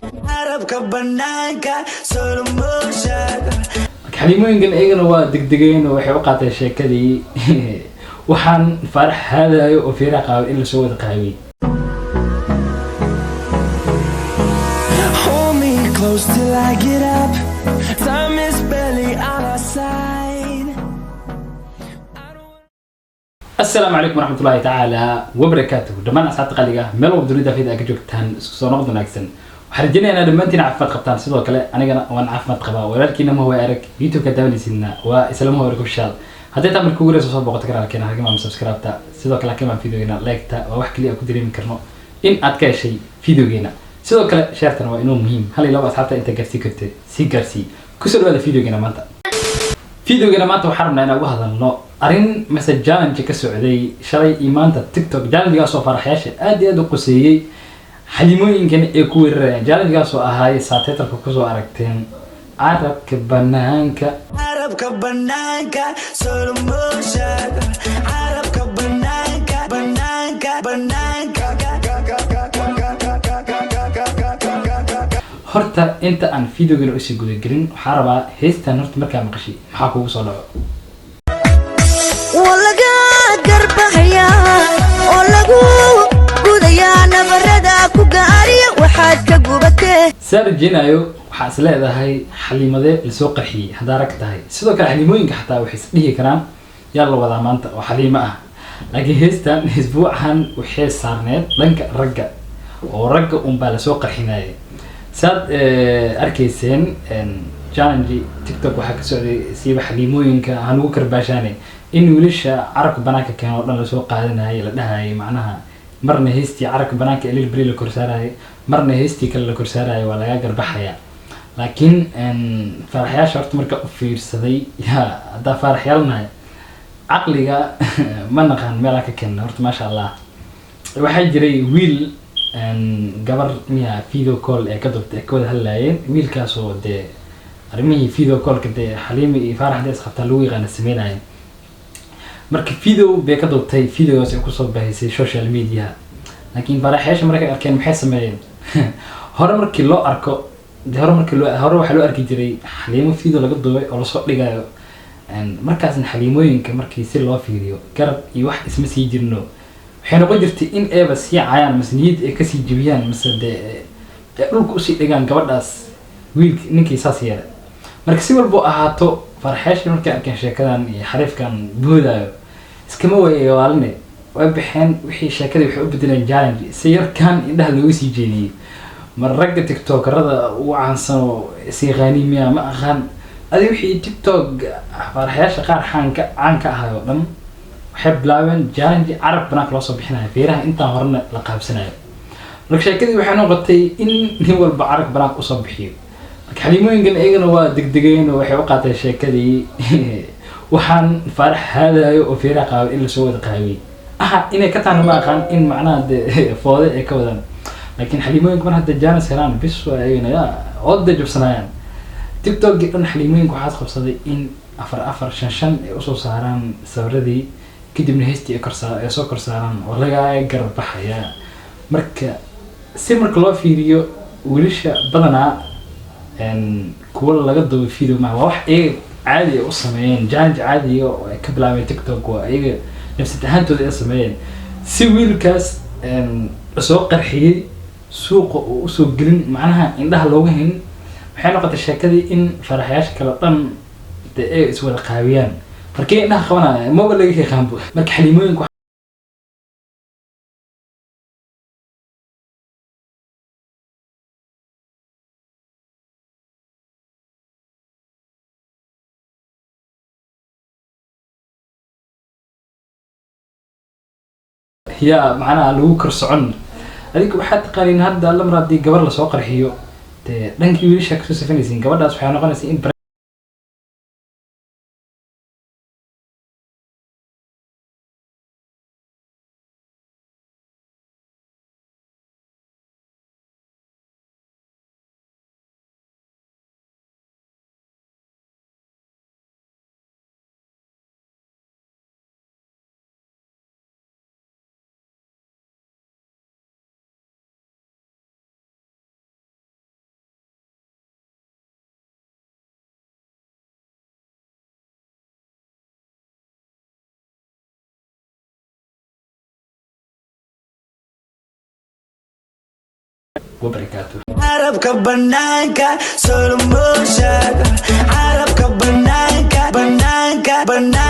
Carabka banaanka, slow motion. Marka xaliimooyinkan iyagana waa degdegeen oo waxay u qaateen sheekadii waxaan Faarax haadayo oo feeraha qaabay in lasoo wada qaabiyey. Hold me close till I get up. Time is barely on our side. Asalaamu calaykum waraxmatullaahi tacaala wabarakaatuhu. Dhammaan asxaabta qaliga meel walba dunida fida ka joogtaan, isku soo noqod wanaagsan. Waxaan rajaynayaa dhammaantiin caafimaad qabtaan. Sidoo kale anigana waan caafimaad qabaa. Walaalkiina Mahuwa Arag, YouTube-ka daawanaysiina waa isla Mahuwa Arag Official. Haddii taa markii ugu horeysa soo booqato kanaalkeena, halkan subscribe-ta, sidoo kale halkan videogeena like-ta, waa wax kaliya ku dareemi karno in aad ka heshay videogeena. Sidoo kale share-tana waa inuu muhiim, hal iyo laba asxaabta inta gaarsii kartay sii gaarsii. Kusoo dhawaada videogeena maanta. Videogeena maanta waxaan rabnaa inaan uga hadalno arrin mase challenge ka socday shalay iyo maanta TikTok. Challengegaas oo faraxyaasha aad iyo aad u quseeyey, xalimooyinkan ay ku weerarayaan. Challengegaas oo ahaay saateetarka kusoo aragteen, carabka banaanka. Carabka banaanka, slow motion. Carabka banaanka, banaanka, banaanka. Horta inta aan videogeena usii gudagelin, waxaa rabaa heestan horta markaa maqashay maxaa kugu soo dhaco? Waa laga garbahayaa oo lagu gudayaa nabarada ku gaariya waxaad ka gubatee. Saa rajeynayo waxaa is leedahay xaliimadee lasoo qarxiyey haddaa rag tahay. Sidoo kale xaliimooyinka xataa waxay is dhihi karaan yaa la wadaa maanta oo xaliimo ah, laakiin heestan isbuucan waxay saarneed dhanka ragga oo ragga unbaa lasoo qarxinayay. Saad arkayseen, challenge TikTok waxaa ka socday siiba xaliimooyinka hanugu karbaashaane in wiilasha carabka banaanka keeno oo dhan lasoo qaadanayay, la dhahayay macnaha marna heystii carabka banaanka elil beri la korsaarayay, marna heystii kale la korsaarayay, waa laga garbaxaya. Laakiin faaraxyaasha horta marka u fiirsaday, ya haddaa faaraxyaalnahay caqliga ma naqaan meelaa ka keena. Horta maasha Allah, waxaa jiray wiil gabar miya video call ee ka dubtay ee ka wada hadlaayeen, wiilkaasoo dee arrimihii video callka dee Xaliimi iyo Faarax dee isqabtaa lagu yaqaana sameynayeen. Marka video bay ka dubtay, videogaas ay kusoo bahisay social media. Laakiin faaraxyaasha markay arkeen maxay sameeyeen? Hore markii loo arko dee hore markii loo hore waxaa loo arki jiray Xaliimo video laga duubay oo lasoo dhigayo. Markaasna xaliimooyinka markii si loo fiiriyo garab iyo wax isma sii jirno, waxay noqon jirtay in ayba sii caayaan mase niyad ay kasii jebiyaan mase dee ay dhulka usii dhigaan gabadhaas wiilk ninkii saas yeelay. Marka si walbo ahaato, farxeesha markay arkeen sheekadan iyo xariifkan boodaayo iskama waayaaline, way baxeen. Wixii sheekadii waxay u bedeleen challenge si yarkan indhaha looga sii jeediyey. Mar ragga tiktokerada ugu caansan oo isiiqaani miya ma aqaan adi, wixii TikTok faaraxyaasha qaar xaanka caan ka ahay oo dhan waxay bilaabeen challenge carab banaanka loo soo bixinayo, feeraha intaan horena la qaabsanayo. Marka sheekadii waxay noqotay in nin walba carab banaanka usoo bixiyo. Marka xaliimooyinkan iyagana waa degdegeen oo waxay u qaateen sheekadii waxaan Faarax haadayo oo feeraha qaabay in lasoo wada qaabiyey. Aha, inay ka taana ma aqaan in macnaha dee foode ay ka wadaan, laakiin xaliimooyinka mar hadday chance helaan bis waa iyagana yaa ooday jabsanayaan. TikTokii dhan xaliimooyinka waxaad qabsaday in afar afar, shan shan ay usoo saaraan sawiradii, kadibna heystii ay korsaa ay soo kor saaraan oo laga garbaxaya. Marka si marka loo fiiriyo wiilasha badanaa kuwa laga duubay video ma waa wax iyaga caadi ay u sameeyeen, challenge caadiga oo ay ka bilaabeen TikTok, waa iyaga nafsad ahaantooda ay sameeyeen si wiilkaas soo qarxiyey suuqa uu usoo gelin, macnaha indhaha looga hayn. Waxay noqotay sheekadii in faraxyaasha kale dhan dee ay iswada qaabiyaan markii indhaha qabanaya maba laga yaqaanbo. Marka xaliimooyinka yaa macnaha lagu kor socon. Adiga waxaad taqaaniin hadda alla mar haddii gabar lasoo qarxiyo dee dhankii wiilasha kasoo safanaysiin, gabadhaas waxay noqonaysa in Wabarakaatu. Carabka banaanka, slow motion. Carabka banaanka, banaanka, banaanka.